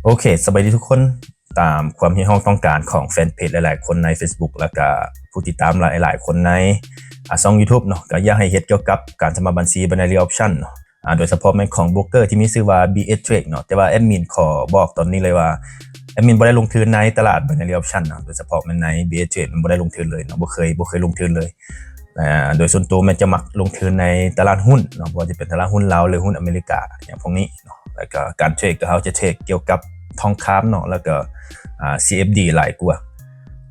ໂອເຄ ສະບາຍດີທຸກຄົນ. ຕາມຄວາມຮຽກຮ້ອງຕ້ອງການຂອງແຟນເພຈຫຼາຍໆຄົນໃນ Facebook ແລ້ວກະຜູ້ຕິດຕາມຫຼາຍໆຄົນໃນ ອາ ຊ່ອງ YouTube ເນາະ ກະຢາກໃຫ້ເຮັດກ່ຽວກັບການສະໝັກບັນຊີ Binary Option ເນາະ ອາ ໂດຍສະເພາະແມ່ນຂອງໂບຣກເກີທີ່ມີຊື່ວ່າ BSTrade ເນາະ. ແຕ່ວ່າແອດມິນຂໍບອກຕອນນີ້ເລີຍວ່າ ແອດມິນບໍ່ໄດ້ລົງທຶນໃນຕະຫຼາດ Binary Option ເນາະ, ໂດຍສະເພາະແມ່ນໃນ BSTrade ແມ່ນບໍ່ໄດ້ລົງທຶນເລີຍເນາະ, ບໍ່ເຄີຍ ບໍ່ເຄີຍລົງທຶນເລີຍ. ອາ ໂດຍສ່ວນຕົວແມ່ນຈະມັກລົງທຶນໃນຕະຫຼາດຫຸ້ນເນາະ, ບໍ່ວ່າຈະເປັນຕະຫຼາດຫຸ້ນລາວ ຫຼື ຫຸ້ນອາເມລິກາ ຫຍັງພວກນີ້ເນາະ. ແລ້ວກໍການເທຣດກໍເຮົາຈະເທຣດກ່ຽວກັບທອງຄຳເນາະ ແລ້ວກໍ ອາ CFD ຫຼາຍກວ່າ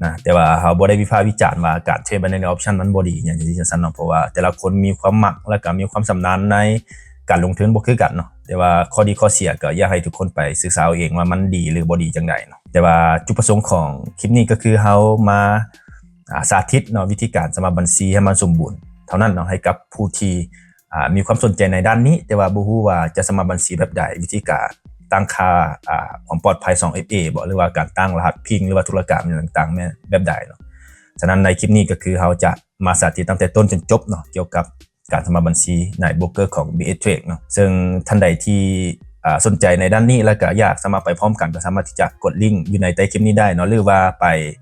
ນະ. ແຕ່ວ່າເຮົາບໍ່ໄດ້ວິພາກວິຈານວ່າການເທຣດ Binary Option ມັນບໍ່ດີຫຍັງຈັ່ງຊີ້ຈັ່ງຊັ້ນເນາະ, ເພາະວ່າແຕ່ລະຄົນມີຄວາມມັກ ແລ້ວກໍມີຄວາມຊຳນານໃນການລົງທຶນບໍ່ຄືກັນເນາະ. ແຕ່ວ່າຂໍ້ດີຂໍ້ເສຍກໍຢາກໃຫ້ທຸກຄົນໄປສຶກສາເອົາເອງວ່າມັນດີ ຫຼື ບໍ່ດີຈັ່ງໃດເນາະ. ແຕ່ວ່າຈຸດປະສົງຂອງຄລິບນີ້ກໍຄືເຮົາມາ ອາ ສາທິດເນາະ ວິທີການສະໝັກບັນຊີໃຫ້ມັນສົມບູນເທົ່ານັ້ນເນາະ ໃຫ້ກັບຜູ້ທີ່ ອາ ມີຄວາມສົນໃຈໃນດ້ານນີ້ ແຕ່ວ່າບໍ່ຮູ້ວ່າຈະສະໝັກບັນຊີແບບໃດ, ວິທີການຕັ້ງຄ່າ ອາ ຄວາມປອດໄພ ສອງເອັຟເອ ບໍ ຫຼືວ່າການຕັ້ງລະຫັດພິນ ຫຼືວ່າທຸລະກຳຫຍັງຕ່າງໆ ແມ່ນແບບໃດເນາະ. ສະນັ້ນໃນຄລິບນີ້ກໍຄືເຮົາຈະມາສາທິດຕັ້ງແຕ່ຕົ້ນຈົນຈົບເນາະ ກ່ຽວກັບການສະໝັກບັນຊີໃນໂບຣກເກີຂອງ BSTrade ເນາະ. ເຊິ່ງທ່ານໃດທີ່ ອາ ສົນໃຈໃນດ້ານນີ້ ແລ້ວກໍຢາກສະໝັກໄປພ້ອມກັນ ກໍສາມາດທີ່ຈະກົດລິ້ງຢູ່ໃນໃຕ້ຄລິບນີ້ໄດ້ເນາະ ຫຼືວ່າໄປ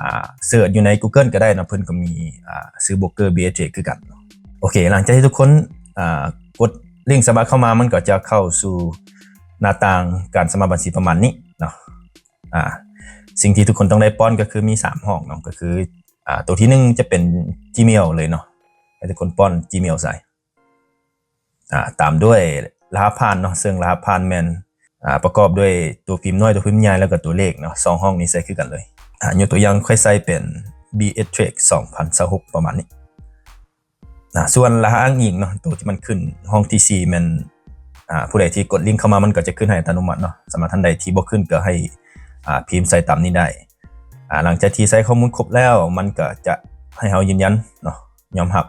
ອາ ເສີດຢູ່ໃນ Google ກໍໄດ້ເນາະ, ເພິ່ນກໍມີ ອາ ຊື່ໂບຣກເກີ BSTrade ຄືກັນເນາະ. ໂອເຄ ຫຼັງຈາກທີ່ທຸກຄົນ ອາ ກົດລິ້ງສະໝັກເຂົ້າມາ ມັນກໍຈະເຂົ້າສູ່ໜ້າຕ່າງການສະໝັກບັນຊີປະມານນີ້ເນາະ. ອາ ສິ່ງທີ່ທຸກຄົນຕ້ອງໄດ້ປ້ອນກໍຄືມີສາມຫ້ອງເນາະ, ກໍຄື ອາ ຕົວທີໜຶ່ງຈະເປັນ Gmail ເລີຍເນາະ, ໃຫ້ທຸກຄົນປ້ອນ Gmail ໃສ່ ອາ ຕາມດ້ວຍລະຫັດຜ່ານເນາະ, ເຊິ່ງລະຫັດຜ່ານແມ່ນ ອາ ປະກອບດ້ວຍຕົວພິມນ້ອຍ ຕົວພິມໃຫຍ່ ແລ້ວກໍຕົວເລກເນາະ, ສອງຫ້ອງນີ້ໃສ່ຄືກັນເລີຍ. ອາ ຍົກຕົວຢ່າງຂ້ອຍໃສ່ເປັນ BSTrade ສອງພັນຊາວຫົກ ປະມານນີ້. ອາ ສ່ວນລະຫັດອ້າງອີງເນາະ, ໂຕທີ່ມັນຂຶ້ນຫ້ອງທີສີ່ແມ່ນ ອາ ຜູ້ໃດທີ່ກົດລິ້ງເຂົ້າມາ ມັນກໍຈະຂຶ້ນໃຫ້ອັດຕະໂນມັດເນາະ. ສຳລັບທ່ານໃດທີ່ບໍ່ຂຶ້ນກໍໃຫ້ ອາ ພິມໃສ່ຕາມນີ້ໄດ້. ອາ ຫຼັງຈາກທີ່ໃສ່ຂໍ້ມູນຄົບແລ້ວ ມັນກໍຈະໃຫ້ເຮົາຢືນຢັນເນາະ, ຍອມຮັບ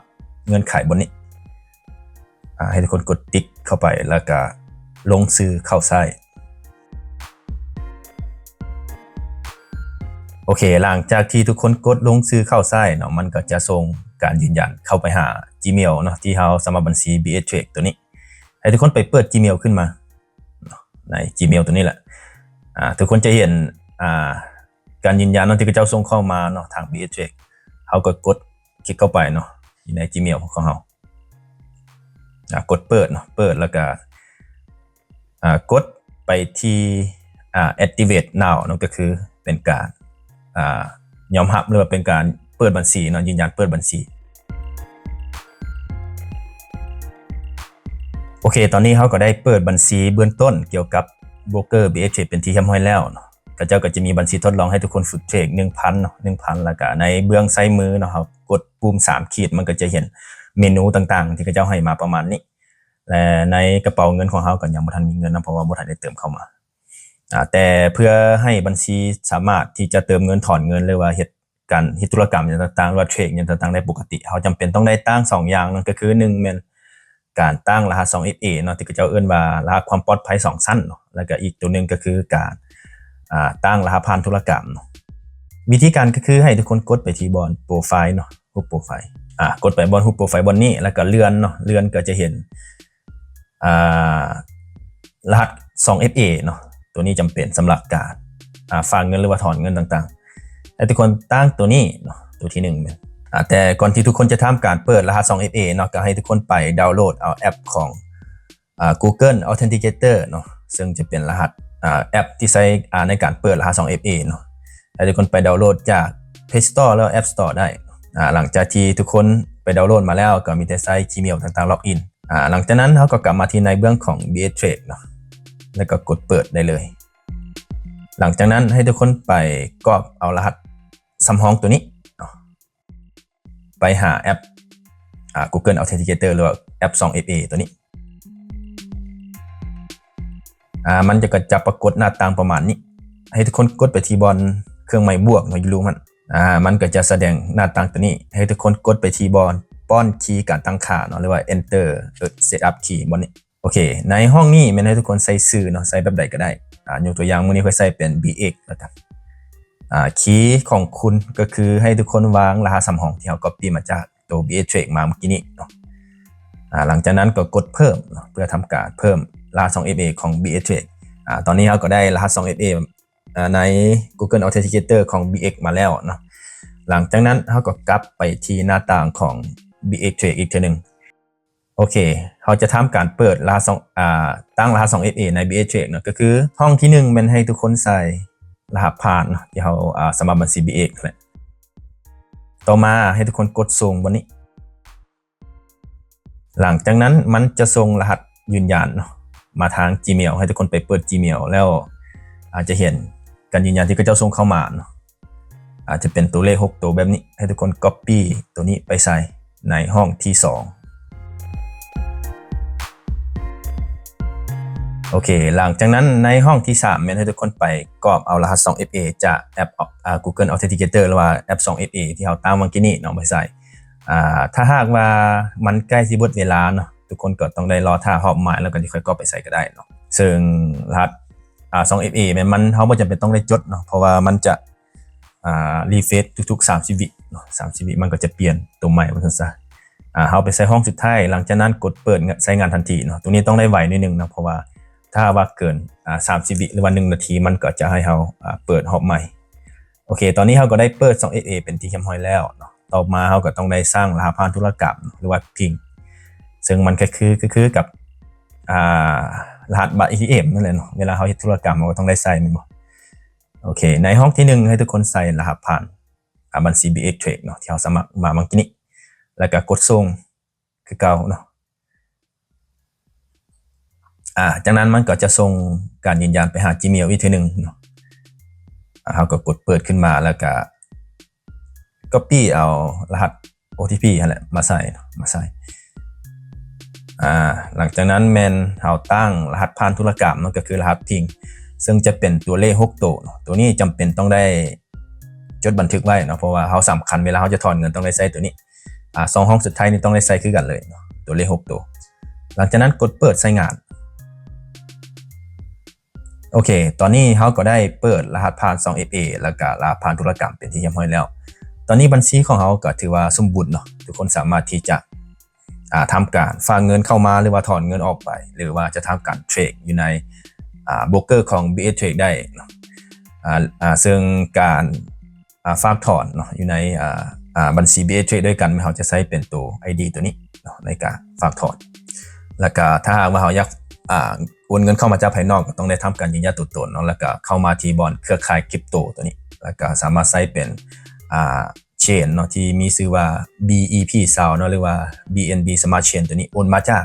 ເງື່ອນໄຂບ່ອນນີ້. ອາ ໃຫ້ທຸກຄົນກົດຕິກເຂົ້າໄປ ແລ້ວກໍລົງຊື່ເຂົ້າໃຊ້. ໂອເຄ ຫຼັງຈາກທີ່ທຸກຄົນກົດລົງຊື່ເຂົ້າໃຊ້ເນາະ, ມັນກໍຈະສົ່ງການຢືນຢັນເຂົ້າໄປຫາ Gmail ເນາະ ທີ່ເຮົາສະໝັກບັນຊີ BSTrade ຕົວນີ້. ໃຫ້ທຸກຄົນໄປເປີດ Gmail ຂຶ້ນມາເນາະ, ໃນ Gmail ຕົວນີ້ແຫຼະ. ອາ ທຸກຄົນຈະເຫັນ ອາ ການຢືນຢັນເນາະ ທີ່ເຂົາເຈົ້າສົ່ງເຂົ້າມາເນາະ ທາງ BSTrade. ເຮົາກໍກົດຄລິກເຂົ້າໄປເນາະ ຢູ່ໃນ Gmail ຂອງເຮົາ. ອາ ກົດເປີດເນາະ, ເປີດແລ້ວກໍ ອາ ກົດໄປທີ່ ອາ Activate Now ເນາະ, ກໍຄືເປັນການ ອາ ຍອມຮັບ ຫຼືວ່າເປັນການເປີດບັນຊີເນາະ, ຢືນຢັນເປີດບັນຊີ. ໂອເຄ ຕອນນີ້ເຮົາກໍໄດ້ເປີດບັນຊີເບື້ອງຕົ້ນກ່ຽວກັບໂບຣກເກີ BSTrade ເປັນທີ່ຮຽບຮ້ອຍແລ້ວເນາະ. ເຂົາເຈົ້າກໍຈະມີບັນຊີທົດລອງໃຫ້ທຸກຄົນຝຶກເທຣດ ໜຶ່ງພັນເນາະ, ໜຶ່ງພັນ ແລ້ວກໍໃນເບື້ອງຊ້າຍມືເນາະ ເຮົາກົດປຸ່ມສາມຂີດ ມັນກໍຈະເຫັນເມນູຕ່າງໆ ທີ່ເຂົາເຈົ້າໃຫ້ມາປະມານນີ້. ແລະ ໃນກະເປົາເງິນຂອງເຮົາກໍຍັງບໍ່ທັນມີເງິນນຳ ເພາະວ່າບໍ່ທັນໄດ້ເຕີມເຂົ້າມາ. ອາ ແຕ່ເພື່ອໃຫ້ບັນຊີສາມາດທີ່ຈະເຕີມເງິນ, ຖອນເງິນ ຫຼືວ່າເຮັດການເຮັດທຸລະກຳຫຍັງຕ່າງໆ ຫຼືວ່າເທຣດຫຍັງຕ່າງໆໄດ້ປົກກະຕິ, ເຮົາຈຳເປັນຕ້ອງໄດ້ຕັ້ງສອງຢ່າງເນາະ, ກໍຄືໜຶ່ງແມ່ນການຕັ້ງລະຫັດສອງເອັຟເອເນາະ ທີ່ເຂົາເຈົ້າເອີ້ນວ່າລະຫັດຄວາມປອດໄພສອງຊັ້ນເນາະ, ແລ້ວກໍອີກຕົວໜຶ່ງກໍຄືການ ອາ ຕັ້ງລະຫັດຜ່ານທຸລະກຳເນາະ. ວິທີການກໍຄືໃຫ້ທຸກຄົນກົດໄປທີ່ບ່ອນໂປຣໄຟເນາະ, ຮູບໂປຣໄຟ ອາ ກົດໄປບ່ອນຮູບໂປຣໄຟບ່ອນນີ້ ແລ້ວກໍເລື່ອນເນາະ, ເລື່ອນກໍຈະເຫັນ ອາ ລະຫັດສອງເອັຟເອເນາະ, ຕົວນີ້ຈຳເປັນສຳລັບການ ອາ ຝາກເງິນ ຫຼືວ່າຖອນເງິນຕ່າງໆ. ໃຫ້ທຸກຄົນຕັ້ງຕົວນີ້ເນາະ, ຕົວທີໜຶ່ງແມ່ນ ອາ ແຕ່ກ່ອນທີ່ທຸກຄົນຈະທຳການເປີດລະຫັດສອງເອັຟເອເນາະ, ກໍໃຫ້ທຸກຄົນໄປດາວໂຫຼດເອົາແອັບຂອງ ອາ Google Authenticator ເນາະ, ເຊິ່ງຈະເປັນລະຫັດ ອາ ແອັບທີ່ໃຊ້ ອາ ໃນການເປີດລະຫັດສອງເອັຟເອເນາະ. ໃຫ້ທຸກຄົນໄປດາວໂຫຼດຈາກ Play Store ແລ້ວ App Store ໄດ້. ອາ ຫຼັງຈາກທີ່ທຸກຄົນໄປດາວໂຫຼດມາແລ້ວ ກໍມີແຕ່ໃຊ້ Gmail ຕ່າງໆ log in. ອາ ຫຼັງຈາກນັ້ນເຮົາກໍກັບມາທີ່ໃນເບື້ອງຂອງ BSTrade ເນາະ ແລ້ວກໍກົດເປີດໄດ້ເລີຍ. ຫຼັງຈາກນັ້ນໃຫ້ທຸກຄົນໄປກອບເອົາລະຫັດສຳຮອງຕົວນີ້ເນາະ ໄປຫາແອັບ ອາ Google Authenticator ຫຼືວ່າແອັບສອງເອັຟເອຕົວນີ້. ອາ ມັນຈະ ກໍຈະປາກົດໜ້າຕ່າງປະມານນີ້. ໃຫ້ທຸກຄົນກົດໄປທີ່ບ່ອນເຄື່ອງໝາຍບວກເນາະ ຢູ່ລຸ່ມຫັ້ນ. ອາ ມັນກໍຈະສະແດງໜ້າຕ່າງຕົວນີ້. ໃຫ້ທຸກຄົນກົດໄປທີ່ບ່ອນປ້ອນຄີການຕັ້ງຄ່າເນາະ ຫຼືວ່າ Enter Setup Key ບ່ອນນີ້. ໂອເຄ ໃນຫ້ອງນີ້ແມ່ນໃຫ້ທຸກຄົນໃສ່ຊື່ເນາະ, ໃສ່ແບບໃດກໍໄດ້. ອາ ຍົກຕົວຢ່າງ ມື້ນີ້ຂ້ອຍໃສ່ເປັນ BX ແລ້ວກັນ. ອາ ຄີຂອງຄຸນກໍຄືໃຫ້ທຸກຄົນວາງລະຫັດສຳຮອງທີ່ເຮົາ copy ມາຈາກໂຕ BSTrade ມາເມື່ອກີ້ນີ້ເນາະ. ອາ ຫຼັງຈາກນັ້ນກໍກົດເພີ່ມເນາະ ເພື່ອທຳການເພີ່ມລະຫັດສອງເອັຟເອຂອງ BSTrade. ອາ ຕອນນີ້ເຮົາກໍໄດ້ລະຫັດສອງເອັຟເອ ອາ ໃນ Google Authenticator ຂອງ BX ມາແລ້ວເນາະ. ຫຼັງຈາກນັ້ນເຮົາກໍກັບໄປທີ່ໜ້າຕ່າງຂອງ BX Trade ອີກເທື່ອໜຶ່ງ. ໂອເຄ ເຮົາຈະທຳການເປີດລະຫັດສອງ ອາ ຕັ້ງລະຫັດສອງເອັຟເອໃນ BX Trade ເນາະ ກໍຄືຫ້ອງທີໜຶ່ງແມ່ນໃຫ້ທຸກຄົນໃສ່ລະຫັດຜ່ານເນາະ ທີ່ເຮົາ ອາ ສະໝັກບັນຊີ BX ແຫຼະ. ຕໍ່ມາໃຫ້ທຸກຄົນກົດສົ່ງບ່ອນນີ້. ຫຼັງຈາກນັ້ນມັນຈະສົ່ງລະຫັດຢືນຢັນເນາະ ມາທາງ Gmail ໃຫ້ທຸກຄົນໄປເປີດ Gmail ແລ້ວ ອາດຈະເຫັນການຢືນຢັນທີ່ເຂົາເຈົ້າສົ່ງເຂົ້າມາເນາະ ອາດຈະເປັນຕົວເລກຫົກໂຕແບບນີ້ ໃຫ້ທຸກຄົນ copy ຕົວນີ້ໄປໃສ່ໃນຫ້ອງທີສອງ. ໂອເຄ ຫຼັງຈາກນັ້ນໃນຫ້ອງທີສາມແມ່ນໃຫ້ທຸກຄົນໄປກອບເອົາລະຫັດສອງເອັຟເອຈາກແອັບ ອາ Google Authenticator ຫຼືວ່າແອັບສອງເອັຟເອທີ່ເຮົາຕັ້ງຫວ່າງກີ້ນີ້ເນາະ ໄປໃສ່. ອາ ຖ້າຫາກວ່າມັນໃກ້ຊິເບິດເວລາເນາະ ທຸກຄົນກໍຕ້ອງໄດ້ລໍຖ້າຮອບໝາຍ ແລ້ວກໍຊິຄ່ອຍກອບໄປໃສ່ກໍໄດ້ເນາະ. ເຊິ່ງລະຫັດ ອາ ສອງເອັຟເອແມ່ນມັນ ເຮົາບໍ່ຈຳເປັນຕ້ອງໄດ້ຈົດເນາະ ເພາະວ່າມັນຈະ ອາ refresh ທຸກໆສາມສິບວິເນາະ ສາມສິບວິມັນກໍຈະປ່ຽນຕົວໃໝ່ວ່າຊັ້ນຊະ. ອາ ເຮົາໄປໃສ່ຫ້ອງສຸດທ້າຍ ຫຼັງຈາກນັ້ນກົດເປີດໃຊ້ງານທັນທີເນາະ. ຕົວນີ້ຕ້ອງໄດ້ໄວໜ້ອຍໜຶ່ງເນາະ ເພາະວ່າຖ້າຫາກວ່າເກີນ ອາ ສາມສິບວິ ຫຼືວ່າໜຶ່ງນາທີ ມັນກໍຈະໃຫ້ເຮົາ ອາ ເປີດຮອບໃໝ່. ໂອເຄ ຕອນນີ້ເຮົາກໍໄດ້ເປີດສອງເອັຟເອເປັນທີ່ຮຽບຮ້ອຍແລ້ວເນາະ. ຕໍ່ມາເຮົາກໍຕ້ອງໄດ້ສ້າງລະຫັດຜ່ານທຸລະກຳ ຫຼືວ່າ PIN ເຊິ່ງມັນກໍຄື ກໍຄືກັບ ອາ ລະຫັດບັດ ເອທີເອັມ ນັ້ນແຫຼະເນາະ ເວລາເຮົາເຮັດທຸລະກຳເຮົາກໍຕ້ອງໄດ້ໃສ່ແມ່ນບໍ່? ໂອເຄ ໃນຫ້ອງທີໜຶ່ງໃຫ້ທຸກຄົນໃສ່ລະຫັດຜ່ານ ອາ ບັນຊີ BX Trade ເນາະ ທີ່ເຮົາສະໝັກມາຫວ່າງກີ້ນີ້ ແລ້ວກໍກົດສົ່ງຄືເກົ່າເນາະ. ອາ ຈາກນັ້ນມັນກໍຈະສົ່ງການຢືນຢັນໄປຫາ Gmail ອີກເທື່ອໜຶ່ງເນາະ. ອາ ເຮົາກໍກົດເປີດຂຶ້ນມາ ແລ້ວກໍ copy ເອົາລະຫັດ ໂອທີພີ ຫັ້ນແຫຼະມາໃສ່ເນາະ ມາໃສ່. ອາ ຫຼັງຈາກນັ້ນແມ່ນເຮົາຕັ້ງລະຫັດຜ່ານທຸລະກຳເນາະ ກໍຄືລະຫັດ PIN ເຊິ່ງຈະເປັນຕົວເລກຫົກໂຕເນາະ. ຕົວນີ້ຈຳເປັນຕ້ອງໄດ້ຈົດບັນທຶກໄວ້ເນາະ ເພາະວ່າເຮົາສຳຄັນ ເວລາເຮົາຈະຖອນເງິນຕ້ອງໄດ້ໃສ່ຕົວນີ້. ອາ ສອງຫ້ອງສຸດທ້າຍນີ້ຕ້ອງໄດ້ໃສ່ຄືກັນເລີຍເນາະ ຕົວເລກຫົກໂຕ. ຫຼັງຈາກນັ້ນກົດເປີດໃຊ້ງານ. ໂອເຄ ຕອນນີ້ເຮົາກໍໄດ້ເປີດລະຫັດຜ່ານສອງເອັຟເອ ແລ້ວກະລະຫັດຜ່ານທຸລະກຳເປັນທີ່ຮຽບຮ້ອຍແລ້ວ. ຕອນນີ້ບັນຊີຂອງເຮົາກໍຖືວ່າສົມບູນເນາະ ທຸກຄົນສາມາດທີ່ຈະ ອາ ທຳການຝາກເງິນເຂົ້າມາ ຫຼືວ່າຖອນເງິນອອກໄປ ຫຼືວ່າຈະທຳການເທຣດຢູ່ໃນ ອາ ໂບຣກເກີຂອງ BX Trade ໄດ້ເນາະ. ອາ ອາ ເຊິ່ງການ ອາ ຝາກຖອນເນາະ ຢູ່ໃນ ອາ ອາ ບັນຊີ BX Trade ດ້ວຍກັນ ເຮົາຈະໃຊ້ເປັນໂຕ ໄອດີ ໂຕນີ້ເນາະ ໃນການຝາກຖອນ. ແລ້ວກະຖ້າຫາກວ່າເຮົາຢາກ ອາ ໂອນເງິນເຂົ້າມາຈາກພາຍນອກ ກໍຕ້ອງໄດ້ທຳການຢືນຢັນຕົວຕົນເນາະ ແລ້ວກະເຂົ້າມາທີ່ບ່ອນເຄືອຂ່າຍຄຣິບໂຕໂຕນີ້ ແລ້ວກະສາມາດໃຊ້ເປັນ ອາ ເຊນເນາະ ທີ່ມີຊື່ວ່າ BEP ຊາວເນາະ ຫຼືວ່າ BNB Smart Chain ໂຕນີ້ ໂອນມາຈາກ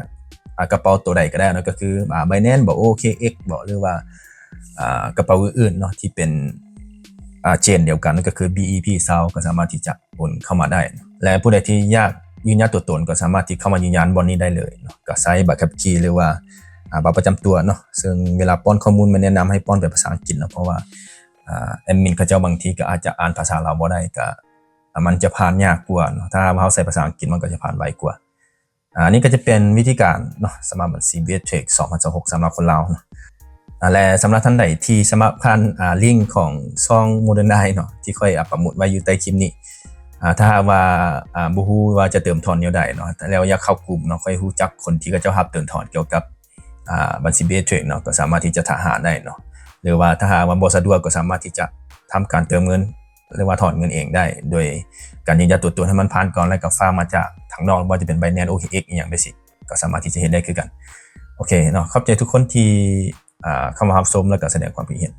ອາ ກະເປົາໂຕໃດກໍໄດ້ເນາະ ກໍຄື ອາ Binance ບໍ OKX ບໍ ຫຼືວ່າ ອາ ກະເປົາອື່ນໆເນາະ ທີ່ເປັນ ອາ ເຊນດຽວກັນ ກໍຄື BEP ຊາວ ກໍສາມາດທີ່ຈະໂອນເຂົ້າມາໄດ້. ແລະ ຜູ້ໃດທີ່ຢາກຢືນຢັນຕົວຕົນ ກໍສາມາດທີ່ເຂົ້າມາຢືນຢັນບ່ອນນີ້ໄດ້ເລີຍເນາະ ກໍໃຊ້ໃບຂັບຂີ່ ຫຼືວ່າ ອາ ບັດປະຈຳຕົວເນາະ. ເຊິ່ງເວລາປ້ອນຂໍ້ມູນ ແມ່ນແນະນຳໃຫ້ປ້ອນເປັນພາສາອັງກິດເນາະ ເພາະວ່າ ອາ ແອດມິນເຂົາເຈົ້າບາງທີກໍອາດຈະອ່ານພາສາລາວບໍ່ໄດ້ ກໍ ອາ ມັນຈະຜ່ານຍາກກວ່າເນາະ. ຖ້າຫາກວ່າເຮົາໃຊ້ພາສາອັງກິດ ມັນກໍຈະຜ່ານໄວກວ່າ. ອາ ນີ້ກໍຈະເປັນວິທີການເນາະ ສະໝັກບັນຊີ BX Trade ສອງພັນຊາວຫົກ ສຳລັບຄົນລາວເນາະ. ອາ ແລະ ສຳລັບທ່ານໃດທີ່ສະໝັກຜ່ານ ອາ ລິງຂອງຊ່ອງ Modern Knight ເນາະ ທີ່ຂ້ອຍ ອາ ປະໂມດໄວ້ຢູ່ໃຕ້ຄລິບນີ້ ອາ ຖ້າຫາກວ່າ ອາ ບໍ່ຮູ້ວ່າຈະເຕີມຖອນແນວໃດເນາະ ແລ້ວຢາກເຂົ້າກຸ່ມເນາະ ຂ້ອຍຮູ້ຈັກຄົນທີ່ເຂົາເຈົ້າຮັບເຕີມຖອນກ່ຽວກັບ ອາ ບັນຊີ BX Trade ເນາະ ກໍສາມາດທີ່ຈະທັກຫາໄດ້ເນາະ. ຫຼືວ່າຖ້າຫາກວ່າບໍ່ສະດວກ ກໍສາມາດທີ່ຈະທຳການເຕີມເງິນ ຫຼືວ່າຖອນເງິນເອງໄດ້ ໂດຍການຢືນຢັນຕົວຕົນໃຫ້ມັນຜ່ານກ່ອນ ແລ້ວກໍຝາກມາຈາກທາງນອກ ບໍ່ວ່າຈະເປັນ Binance OKX ອີ່ຫຍັງໄປຊີ້ ກໍສາມາດທີ່ຈະເຮັດໄດ້ຄືກັນ. ໂອເຄເນາະ ຂອບໃຈທຸກຄົນທີ່ ອາ ເຂົ້າມາຮັບຊົມ ແລ້ວກໍສະແດງຄວາມຄິດເຫັນ.